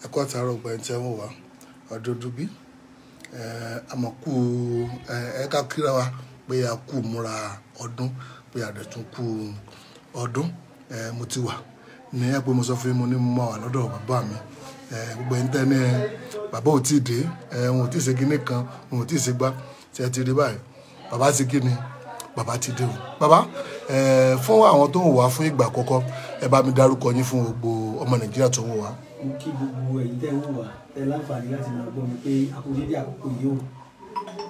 Ẹ kú àtàárọ̀ gbẹ̀yìn tí ẹ ń wò wá ọdọọdún bí àmọ̀kù ẹ ká kíra wa pé a kú múra ọdún, pé a dẹ̀ tún kú ọdún. Mo ti wà ní ẹ pé mo sọ fún yín, mo ní mo máa wà lọ́dọ̀ bàbá mi. Gbogbo ẹni tẹ́ ní bàbá ò tíì dé, wọn ò tíì ṣe kinní kan, wọn ò tíì ṣe gbá tí ẹ ti rí báyìí. Bàbá ti kí ni? Bàbá ti dé o. Bàbá, fún àwọn tó ń wá fún ìgbà àkọ́kọ́, ẹ bá mi dárúkọ yín fún gbogbo ọmọ Nàìjíríà tó ń wò wá. Mo kí gbogbo ẹ̀yin tẹ́ ń wò wá, tẹ́ láǹfààní láti máa gbọ́ mi pé a kú dédé àkókò yìí o.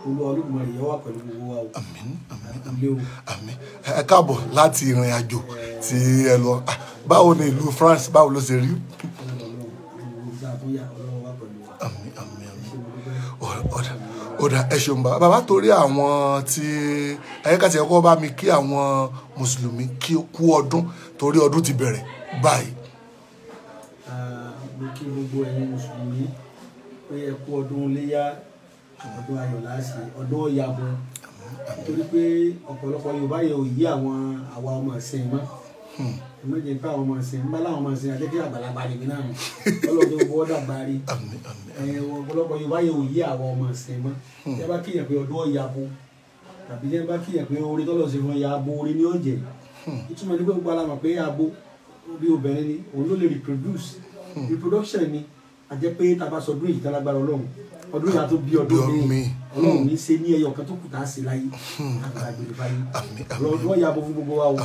Olúwa Olódùmarè yóò wà pẹ̀lú gbogbo wa o. Àmín, àmín, àmín. Ẹ káàbọ̀ láti ìrìn àjò tí ẹ lọ. Báwo ni ìlú France, báwo ló ṣe rí? Àmín, àmín, àmín. Ọ̀dà, ẹ ṣeun bàbá. Bàbá, torí àwọn tí ẹ̀yẹ́ká ti ẹ̀kọ́ bá mi kí àwọn mùsùlùmí kí kú ọdún, torí ọdún ti bẹ̀rẹ̀ báyìí. Mo kí gbogbo ẹ̀yin mùsùlùmí pé ẹ kú ọdún iléyá, ọdún ayọ̀ láṣẹ, ọdún ọ̀yàbọ̀. Nítorí pé ọ̀pọ̀lọpọ̀ Yorùbá yẹ òyí àwọn àwa ọmọ ẹ̀sìn mọ́. Ẹ̀mọ́ jẹ́ pé àwọn ọmọ ẹ̀sìn ń bá láwọn ọmọ ẹ̀sìn àti kí àgbàlagbà lèmi náà ọlọ́dún gbọ́ dàgbà rí. Ọ̀pọ̀lọpọ̀ Yorùbá yẹ òyí àwọn ọmọ ẹ̀sìn mọ́. Tí a bá kíyàn pé ọdún ọ̀yàbọ̀ tàbí tí a bá kíyàn pé oore tọ́lọ̀ ṣe fún ya abo oore ní ọ̀jẹ̀. Ìtumọ̀ ní pé gbogbo alamọ̀ pé abo bí obìnrin ni òun ló lè reproduce. Reproduction ni a jẹ́ pé tá a bá sọ ọdún yìí tálágbára Ọlọ́run, ọdún yìí a tó bí ọdún mi Ọlọ́run ní ṣe ní ẹyọ kan tó kù tá a ṣe láyé àgbàgbèrè báyìí. Ọdún ọ̀yà bọ̀ fún gbogbo wa o,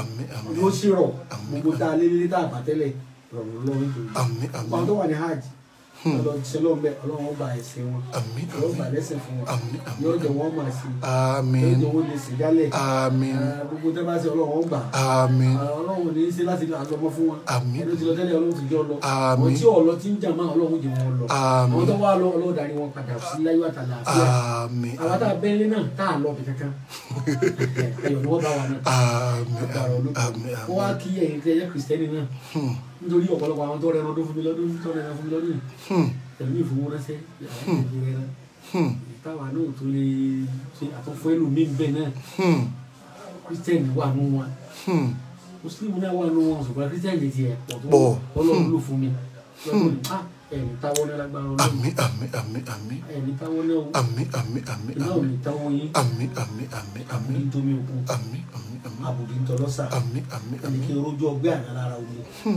ọdún ó sì rọ̀ gbogbo tá a lé lé tá a bá tẹ́lẹ̀ rọrùn Ọlọ́run tó yìí. Àwọn tó wà ní hajj Ọlọ́run ṣe lọ́n bẹ́ẹ̀, Ọlọ́run ó gba ẹ̀sìn wọn, Ọlọ́run gbà lẹ́sìn fún wọn, yóò jẹ́ wọ́n máa ṣe, yóò jẹ́ wọ́n lè ṣe jálẹ̀, gbogbo tẹ́ bá ṣe Ọlọ́run ó gbà, Ọlọ́run ní í ṣe láti àlọ́mọ fún wọn, ẹni tí lọ tẹ́lẹ̀ Ọlọ́run ti jọ lọ, àwọn tí ọ̀lọ́ ti ń jà máa Ọlọ́run jẹ́ wọn lọ, àwọn tó wá lọ Ọlọ́run darí wọn padà sí láyọ̀ àtàlàáfíà. Àwọn tá a bẹ́ẹ̀lẹ́ náà tá a lọ bì kankan, ayọ̀ ni wọ́n bá wa náà. Wọ́n wá kí ẹ̀yin tẹ́ yẹ Kìrìsìtẹ́nì náà, nítorí ọ̀pọ̀lọpọ̀ àwọn tó rẹran ọdún fún mi lọ́dún, tó rẹran fún mi lọ́dún yìí pẹ̀lú ìfowóránṣẹ́ àwọn ìrẹran ìtawà náà tó lè ṣe àtúnfún ẹlòmíín bẹ́ẹ̀ náà. Kírísítẹ́nì wà nù wọn, mùsùlùmí náà wà nù wọn, ṣùgbọ́n kírísítẹ́nì ti ẹ̀ pọ̀ tó Ọlọ́run ló fún mi lọ́dún yìí. Ẹ̀ní táwọn náà lágbára Ọlọ́run. Àmín, àmín, àmín, àmín. Ẹ̀ní táwọn náà o. Àmín, àmín, àmín. Iná ò ní táwọn yín. Àmín, àmín, àmín, àmín. Àbùdí ń tómi òkun. Àmín, àmín, àmín. Àbùdí ń tọlọ́sà. Àmín, àmín, àmín. Ẹnì kí rojú ọgbẹ́ àná lára omi.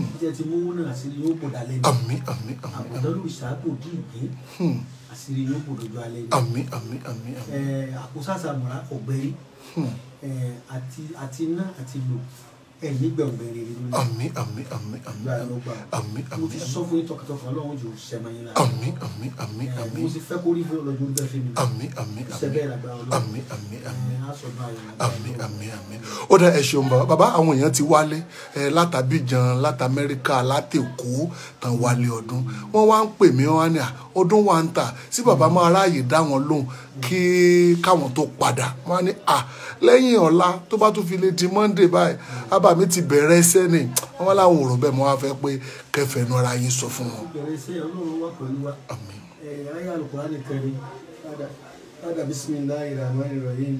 Títí ẹ ti mú náà àṣírí yóò bò dalẹ́ ni. Àmín, àmín, àmín. Àbùdá lórí kò dí ìgbín. Àṣírí yóò bò dojú alẹ́ ni. Àmín, àmín, àmín, àmín. Àkósàsà mọ̀ra ọ̀gbẹ́rí. Àti iná àti lò. Ẹ̀yin gbẹ̀ngbẹ̀ rere lórí. Àmín, àmín, àmín, àmín. Àmín, àmín. Mo ti sọ fún yín tọkàntọkàn Ọlọ́run jò sẹ́mọ yín lára. Àmín, àmín, àmín, àmín. Mo ti fẹ́ kó rí fún ọlọ́jọ́ orí bẹ́ẹ̀ fún mi. Àmín, àmín, àmín. Sẹ́bẹ̀ lágbára Ọlọ́run. Àmín, àmín, àmín. Àmín, àmín, àmín. Ó dá, ẹ ṣeun bàbá. Bàbá, àwọn èèyàn ti wálé látàbíjan, látàmẹ́ríkà, látèkó tán wálé ọdún. Wọ́n wá ń pè mí, wọ́n wá ní ọdún wa ń tà sí bàbá máa ráàyè dá wọn lóhùn kí káwọn tó padà. Wọ́n á ní lẹ́yìn ọ̀la tó bá tún fi lè di Monday báyìí, bàbá mi ti bẹ̀rẹ̀ iṣẹ́ ni. Wọ́n wá láwọn òrò bẹ́ẹ̀, mo wá fẹ́ pé kẹfẹ́ nu ara yín sọ fún wọn. Bẹ̀rẹ̀ iṣẹ́ Ọlọ́run wà pẹ̀lú wa. Àmín. Ayé Al-Qur'ani Karim, padà bismillahir rahmanir rahim.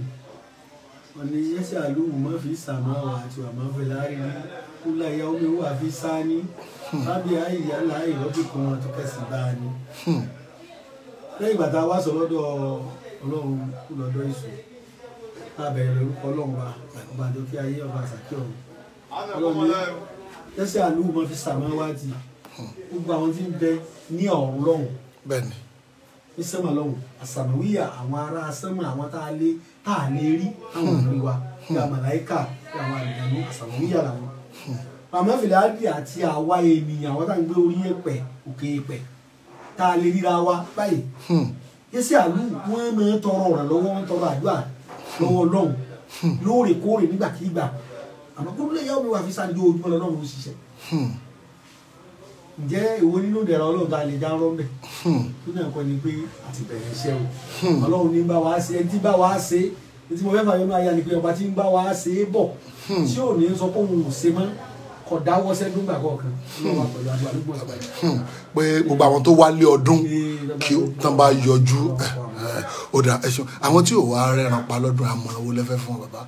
Wọ́n ní yẹ́sẹ̀ àlùmọ́ máa fi sàmáwá àti wà máa fi láàrin ní kúlá ìyá omi wà fi sáání. Lábí ayé láàyè lọ́bì kan àtúkẹ́sì bá a ní. Lẹ́yìn ìgbà tá a wá sọ lọ́dọ̀ Ọlọ́run kú lọ́dọ̀ Èṣù, tá a bẹ̀rẹ̀ lórúkọ Ọlọ́run wa, ọba àjọkí ayé, ọba àsàkí ọ̀run. Ọlọ́run ní yẹ́sẹ̀ àlùmọ́ máa fi sàmáwá ti gbogbo àwọn tí ń bẹ ní ọ̀run lọ́hùn. Bẹ́ẹ̀ni. Ní sánmà lọ́hùn, àsàmúyà àwọn ará sánmà, àwọn tá a lè rí àwọn òbí wa, bí àwọn màláíkà, bí àwọn àlùjànnú, àsàmúyà làwọn. Màmá fìlàdì àti àwa ènìyàn, àwọn tá à ń gbé orí ẹ̀pẹ̀, òkè ẹ̀pẹ̀, tá a lè ríra wa báyìí. Yẹ́sẹ̀ àlù wọ́n máa ń tọrọ ìrànlọ́wọ́, wọ́n tọrọ àdúrà lọ́wọ́ Ọlọ́run lóòrèkóòrè nígbàkigbà. Àmọ́ kó lè yá omi wà fi sáà ní ojúmọ́ lọ́lọ́run ó ṣiṣẹ́. Ǹjẹ́ èwo nínú ìdẹ̀ra Ọlọ́run tá a lè já ń rọ́ mbẹ̀? Tó náà kọ́ ni pé a ti bẹ̀rẹ̀ iṣẹ́ o. Ọlọ́run ní bá wa ṣe, ẹni tí bá wa ṣe, ẹni tí mo fẹ́ fàyọ́nú ayé ni pé ọba tí ń bá wa ṣe é bọ̀, tí ò ní sọ pé òun ò ṣe mọ́, kò dáwọ́ sẹ́dún gbà kọ̀ọ̀kan. Ọlọ́run pẹ̀lú àdúrà ló gbọ́n sọ̀rọ̀. Pé gbogbo àwọn tó wálé ọdún kí tán bá yọjú, ó dà, ẹ ṣeun. Àwọn tí ò wá rẹran pa lọ́dún, àmọ̀ràn wo lẹ fẹ́ fún wọn bàbá?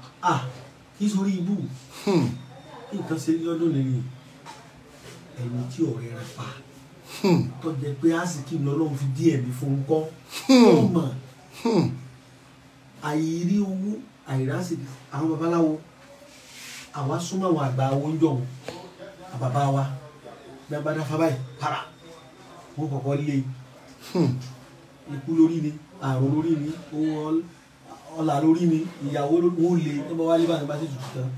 Kí sórí ibù nǹkan ṣe lọ́dún nìyí, ẹni tí ò rẹran pa Tó jẹ́ pé àsìkí lọ́lọ́run fi díẹ̀ mi fún un kọ́. Ó mọ̀ àìrí owó àìrásìkí àwọn babaláwo àwa súnmọ́ àwọn àgbà owó ń jọ̀hún àbàbá wa bí a bá dáfá báyìí para wọn kọ́kọ́ lé ikú lórí ni àrùn lórí ni owó ọlà lórí ni ìyàwó wọn lé tó bá wá lé báyìí bá sì tutù tán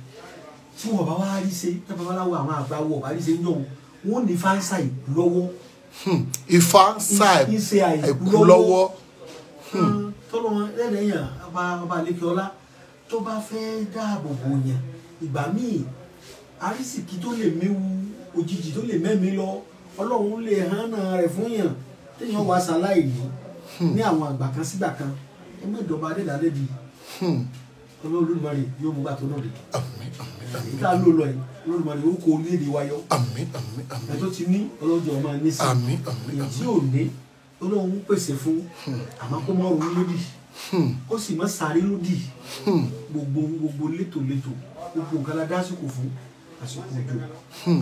tí wọn bá wá rí ṣe tó babaláwo àwọn àgbà wọ bá rí ṣe ń jọ̀hún wọn ní fáńsà ìkú lọ́wọ́. Ifá ń ṣe àìkú lọ́wọ́. Tọ́lọ́ wọn lẹ́dẹ̀ẹ́yàn ọba Alékeọlá tó bá fẹ́ dáàbò bò yàn ìgbà míì àrísìkí tó lè méwu òjijì tó lè mẹ́mi lọ Ọlọ́run lè hánà rẹ̀ fún yàn téèyàn wá ṣaláì ní àwọn àgbà kan sígbà kan ẹ má dọ̀ba adédàlẹ́bi Ọlọ́run Olódùmarè yóò mú gbà tó náà dé. Àmín. Tá a lò lọ yìí Olódùmarè ó kó orílẹ̀-èdè wa yọ. Àmín àmín àmín. Ẹ tó ti ní Ọlọ́run ọmọ ní sí. Àmín àmín. Èyí tí ò ní Ọlọ́run ń pèsè fún àmọ́ kó má ronú lódì kó sì má sáré lódì gbogbo gbogbo létòlétò gbogbo nǹkan la dá àsìkò fún àsìkò òjò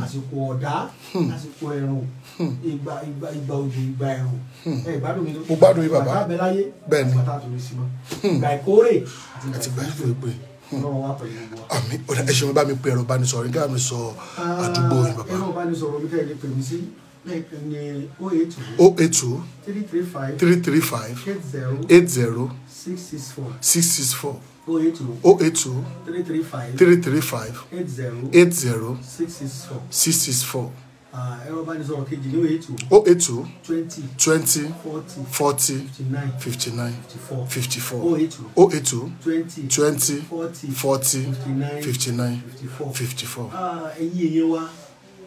àsìkò ọ̀dá àsìkò ẹ̀rùn ìgbà ìgbà ìgbà òjò ìgbà ẹ̀rùn ẹ gbádùn mi. Mo gbádùn yín bàbá. Bàtà abẹ láyé bẹ́ẹ̀ ni bàtà àtòrí sí mọ́ ìgbà ìkórè àti ìgbà ìkórè. Ọlọ́run wà pẹ̀lú gbogbo wa. Àmín. Ọ̀dà ẹ ṣeun, bá mi pe ẹ̀rọ ìbánisọ̀rọ̀ nígbà mi sọ àdúgbò yín bàbá. Ẹ̀rọ ìbánisọ̀rọ̀ mi tẹ̀lé pè mí sí ní 082 082 335 335 80 80 664 664 082 082 335 335 80 80 664. 664. Ẹ̀rọ ìbánisọ̀rọ̀ kejì ní 082 082 20 20 40 40 59 59 54 54 082 082 20 20 40 40 59 59 54. 54. Ẹ̀yin èèyàn wa,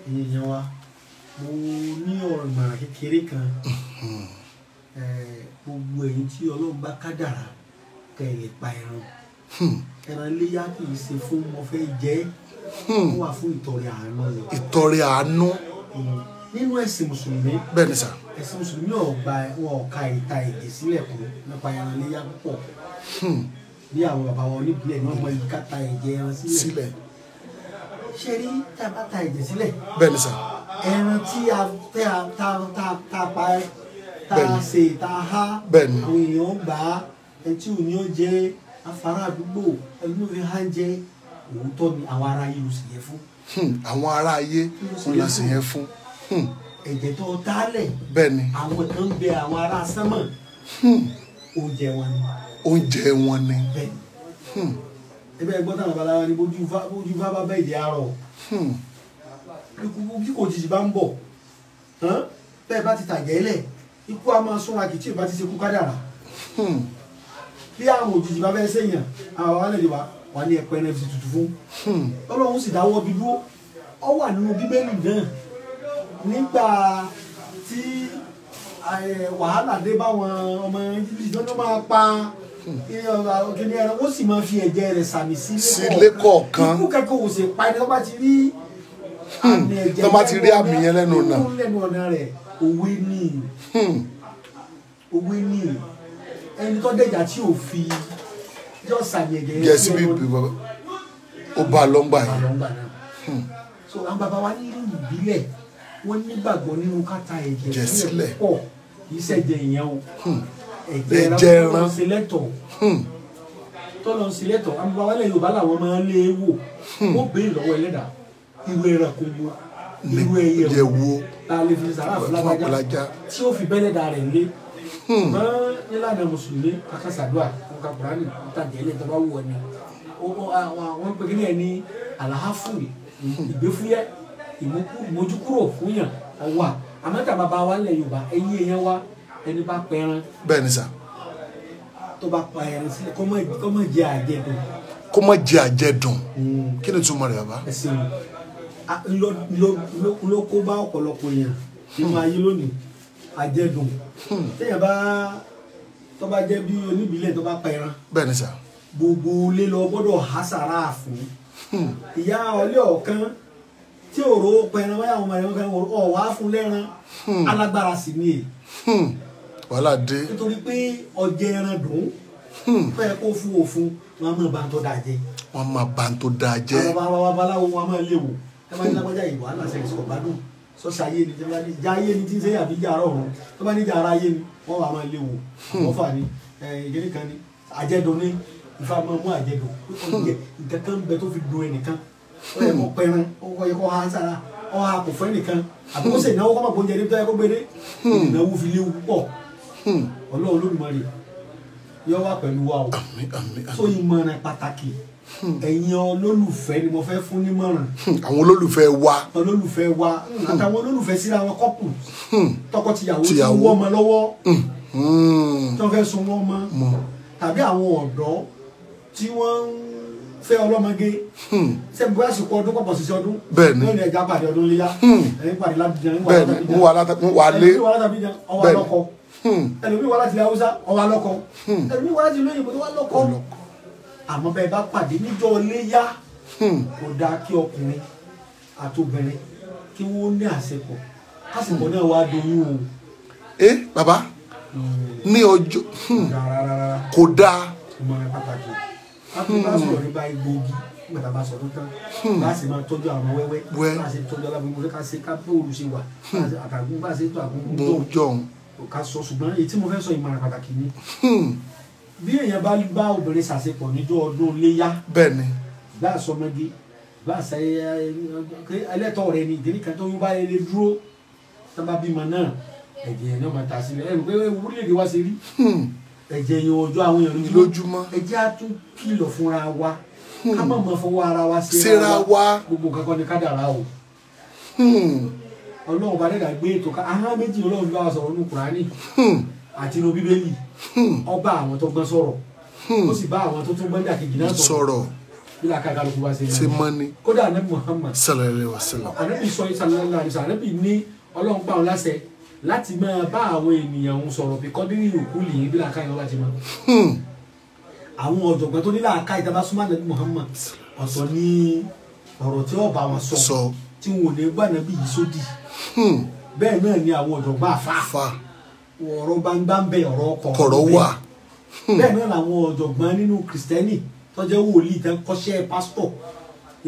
ẹ̀yin èèyàn wa, mo ní ọ̀rọ̀ ìmọ̀ràn kékeré kan. Gbogbo ẹ̀yin tí Ọlọ́run bá kádàrá kẹ́ ẹ lè pa ẹran. Ẹran iléyá kì í ṣe fún mo fẹ́ jẹ, ó wà fún ìtọrẹ àánú ni. Ìtọrẹ àánú. Nínú ẹ̀sìn mùsùlùmí. Bẹ́ẹ̀ ni sà. Ẹ̀sìn mùsùlùmí ọ̀gbà wọn ọ̀ka ìta èdè sílẹ̀ kún nípa ẹran iléyá púpọ̀. Bí àwọn bàbá wọn oníbílẹ̀ ni wọ́n mọ ìka ta ẹ̀jẹ̀ ẹran sílẹ̀. Ṣé rí tá a bá ta ẹ̀jẹ̀ sílẹ̀? Bẹ́ẹ̀ ni sà. Ẹran tí a tẹ́ a ta ta ta pa ẹ́ ta ṣe ta há. Àwọn èèyàn gbà á, ẹni tí ò ní ó jẹ afárá àdúgbò ẹni tó fi há jẹ òótọ́ ni àwọn ará yìí ló sì yẹ fún. Àwọn ará ayé ló sì yẹ fún. Ẹ̀jẹ̀ tó dálẹ̀. Bẹ́ẹ̀ ni. Àwọn kan ń bẹ àwọn ará sánmọ̀. Oúnjẹ wọn ni. Oúnjẹ wọn ni. Bẹ́ẹ̀ ebe ẹgbọ́n táwọn babaláwa ni bójú bá bá bẹ́ẹ̀ di arọ. Bí kò jìjì bá ń bọ̀ bẹ́ẹ̀ bá ti tàjẹ́ lẹ̀ ikú a máa súnra kì tí ì bá ti ṣe kú kádàrà. Bí àwọn òjijì bá fẹ́ sèyàn àwọn bàbá lè wà wà ní ẹ̀pẹ́ ẹ̀rẹ́ fi tutù fún. Ọlọ́run sì dáwọ́ bí dúró. Ó wà nínú Bíbélì náà nígbà tí wàhálà dé báwọn ọmọ Íjíbítì tó máa pa kíni ẹran ó sì máa fi ẹ̀jẹ̀ rẹ̀ sàmì sílé kọ̀ọ̀kan. Ikú kẹ́kọ̀ọ́ ò sì pa ẹni tó bá ti rí àmì ẹ̀jẹ̀ tó bá ti rí àmì yẹn lẹ́nu ọ̀nà lẹ́nu ọ̀nà rẹ̀. Òwe ni òwe ni ẹni tó dẹ̀jà tí ò fi yọ sàmì ẹ̀jẹ̀ yẹn síbi ó bá a lọ́ngbà yẹn. So àwọn bàbá wa nínú ìbílẹ̀ wọ́n nígbàgbọ́ nínú ká ta ẹ̀jẹ̀ sílẹ̀ pọ̀ kì í ṣẹ̀jẹ̀ ìyẹn o. Ẹ̀jẹ̀ ẹran tọ́lọ̀ ń sílẹ̀tọ̀ àwọn bàbá wa Yorùbá làwọn máa ń lé wò wọ́n béèrè lọ́wọ́ ẹlẹ́dàá irú ẹran kò wo irú ẹyẹ wo ta lè fi sàrà fúlágbájá tí ó fi bẹ́lẹ̀dà rẹ̀ lé. Mọ́ nílànà mùsùlùmí kakasàdúà nǹkan kùránì ntàjẹ́lẹ̀ tó bá wù ọ́ ni wọ́n pe kíní ẹ̀ ní àlàáfù ìgbéfúyẹ́ ìmójúkúrò fún yàn ọwà. Àmọ́ tá bàbá wa nílẹ̀ Yorùbá ẹ̀yìn èèyàn wa ẹni bá pẹran. Bẹ́ẹ̀ ni sà. Tó bá pa ẹran sílẹ̀ kó má jẹ àjẹdùn. Kó má jẹ àjẹdùn. Kí ni túmọ̀ rẹ̀ bàbá? Ẹ̀sìn ló kó bá ọ̀pọ̀lọpọ̀ èèyàn nínú ayé lónìí àjẹdùn. Téèyàn bá tó bá jẹ́ bí oníbílẹ̀ tó bá pa ẹran. Bẹ́ẹ̀ ni sà. Gbogbo ilé lọ gbọ́dọ̀ há sàrà fún. Ìyá ọlẹ́ ọ̀kan tí òró pẹran báyà ọmọ rẹ̀ kan ọ̀wá fún lẹ́ran alágbára sì ni è. Wàhálà dé. Nítorí pé ọjẹ ẹran dùn fẹ́ kó fún òfun wọn máa bá ń tó dáa jẹ. Wọn máa bá ń tó dáa jẹ. Àwọn babaláwo wọn máa léwu ẹ máa ní lágbájá yìí wàhálà ṣẹlẹ̀ sí ọ̀gbádùn Sọ́sà ayé ni jẹ́wọ́n ní ìjà ayé ni tí ń sẹ́yìn àbí ìjà àárọ̀ ọ̀run tó bá ní ìjà ara ayé ni wọ́n wà máa léwu àkọ́fà ni ìkíní kan ni àjẹdùn ni Ifá máa mú àjẹdùn nǹkan kan bẹ tó fi dùn ẹnìkan ó yẹ kó pẹran ó yẹ kó ha sára ó ha kò fẹ́ nìkan àbí kó sì náwó kó má gbóúnjẹ níbi tó yẹ kó gbé dé ìnáwó fi léwu púpọ̀. Ọlọ́run Olódùmarè yóò wà pẹ̀lú wa o. So ìmọ̀ràn pàtàkì ẹ̀yin olólùfẹ́ ni mo fẹ́ fún nímọ̀ràn. Àwọn olólùfẹ́ wa. Olólùfẹ́ wa àtàwọn olólùfẹ́ síra wọn kọ́pù tọkọtìyàwó tí wọ́n ọmọ lọ́wọ́ tí wọ́n fẹ́ sun wọ́n mọ́ tàbí àwọn ọ̀dọ́ tí wọ́n ń fẹ́ ọlọ́mọge sẹ́mi bóyá sìnkú ọdún pọ̀pọ̀ sísẹ ọdún lónìí ẹja pàdé ọdún léyà ẹ̀yin pàdé lábìjan ẹ̀yin wà látàbíjan ọwọ́ alọ́kọ ẹlòmíì wà láti ilẹ̀ Haúsá ọwọ́ alọ́kọ ẹlòmíì wà láti ìlú òyìnbó tó wà lọ́kọ. Àmọ́ bẹ́ẹ̀ bá pàdé níjọ́ léyà kò dáa kí ọkùnrin àtobìnrin kí wọ́n ní àṣepọ̀ kásìkò náà wàá doyún o. Ẹ bàbá ní ọjọ́ kò dáa. Ìmọ̀ràn pàtàkì bá sọ̀rọ̀ nípa egbòogi nígbà tá a bá sọ tó tán bá a sì máa tọ́jú àwọn wẹ́wẹ́ bá a sì tọ́jú aláboyún ká ṣe ká bóòlù ṣe wà àtàgùn bá a ṣe tó àgùn jọ ká sọ. Ṣùgbọ́n èyí tí mo fẹ́ sọ ìmọ̀ràn pàtàkì ni bí èèyàn bá bá obìnrin ṣàṣepọ̀ níjọ́ ọdún léyà bẹ́ẹ̀ni bá a sọmọge bá a ṣe ẹlẹ́tọ̀ rẹ ni ìdílé kan tó ń bá ilé dúró tó bá bímọ náà ẹ̀jẹ̀ yẹn náà máa ta sílẹ̀ ẹ̀rù pé orílẹ̀-èdè wa ṣe rí ẹ̀jẹ̀ yẹn ọjọ́ àwọn èèyàn lójúmọ́ ẹ̀jẹ̀ á tún kìlọ̀ fúnra wa ká má mọ̀ fọwọ́ ara wa síra wa gbogbo nǹkan kan ní kádàrá o. Ọlọ́run bá dẹ́dà gbé ètò ká ahọ́n méjì Ọlọ́run bá wa sọ̀rọ̀ nínú Kùránì àti inú Bíbélì ọba àwọn tó gbọ́n sọ̀rọ̀ ó sì bá àwọn tó tún gbọ́n dàkejì náà sọ̀rọ̀ bí làákà kálukú bá ṣe mọ́ ni. Kódà Ànábì Muhammad sallallahu alaihi wasallam Ànábì sọ sallallahu alaihi wasallam Ànábì ní Ọlọ́run pa òun láṣẹ láti máa bá àwọn ènìyàn òun sọ̀rọ̀ bí kọ́dírì òkú lè bí làákà yẹn wá ti mọ́. Àwọn ọ̀jọ̀gbọ́n tó ní làákà ìtàbá súnmọ́ Ànábì Muhammad ọ̀sọ̀ ní ọ̀rọ̀ tí ó bá wọn sọ tí wọn ò ní gbọ́ Ànábì yìí sódì. Bẹ́ẹ̀ náà ni àwọn ọ̀jọ̀gbọ́n àfa ọ̀rọ̀ gbangba ń bẹ ọ̀rọ̀ kọ̀rọ̀ wà. Bẹ́ẹ̀ náà làwọn ọ̀jọ̀gbọ́n nínú kìrìsìtẹ́nì tó jẹ́ wòlíì tẹ́ kọ́ṣẹ́ pásítọ̀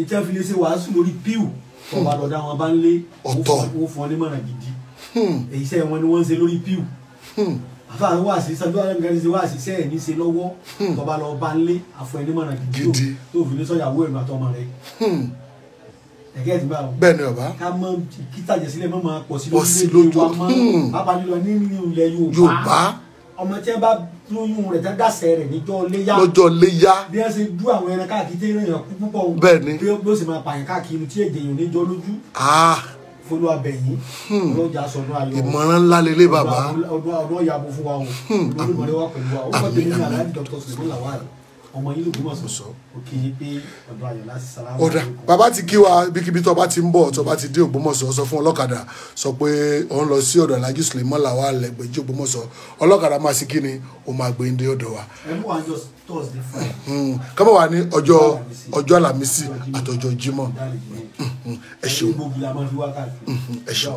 ìtẹ́ fi lè ṣe wàásù lórí píù tọba lọ́dá wọn bá ń lé ọ̀tọ̀ wọ́n fún ọ nímọ̀ràn gidi. Èyí iṣẹ́ wọn ni wọ́n ń ṣe lórí píù. Àfáà wáàsí sàdúrà lẹ́nu kan ṣe wáàsí iṣẹ́ ẹ̀ ní ṣe lọ́wọ́ tọba lọ bá ń lé àfọ ẹ nímọ̀ràn gidi tó fi ní sọ́yàwó ẹ̀rù àtọmọ rẹ̀. Ẹ̀kẹ́ ti bá wọn. Bẹ́ẹ̀ ni bàbá. Ká mọ kítàjẹ̀ sílẹ̀ mọ́ máa pọ̀ sí lórílẹ̀-èdè wa mọ́ pàápàá jùlọ nínú ilẹ̀ Yorùbá. Ọmọ tí wọ́n bá lóyún rẹ̀ tẹ́ dàsẹ̀ rẹ̀ níjọ́ léyà. Lọ́jọ́ léyà. Bí wọ́n ṣe dú àwọn ẹran káàkiri tí èèyàn kú púpọ̀. Bẹ́ẹ̀ ni. Bí ó sì máa pààyàn káàkiri tí èdè èèyàn níjọ́ lójú. Folúwa bẹ̀yìn. Ọlọ́jà sọdún ayọ̀. Ìmọ̀ràn ńlá lélẹ̀ bàbá. Ọdún ọ̀yàbò fún wa o. Olódùmarè wà pẹ̀lú wa. Ó kọ́ tèmi ní Alhaji Dr. Suleiman Lawal. Ọmọ yìí ló gbọ́mọ̀ sọ òkè yìí pé ọdún ayọ̀ láti sálámù. Ọ̀dà bàbá ti kí wa ibikíbi tó bá ti ń bọ̀ tó bá ti dé Ògbómọ̀ṣọ́ sọ fún ọlọ́kadà sọ pé òun lọ sí ọ̀dọ̀ Alhaji Suleiman Lawal Ẹgbẹ̀jì Ògbómọ̀ṣọ́ ọlọ́kadà máa sí kíni ó máa gbé ndé ọ̀dọ̀ wa. Ẹ mú àjọ Thursday Friday. Kábọ̀ wà ní ọjọ́ Àlàmísì àtọjọ́ Jímọ̀. Ẹ ṣeun. Ẹ ṣeun.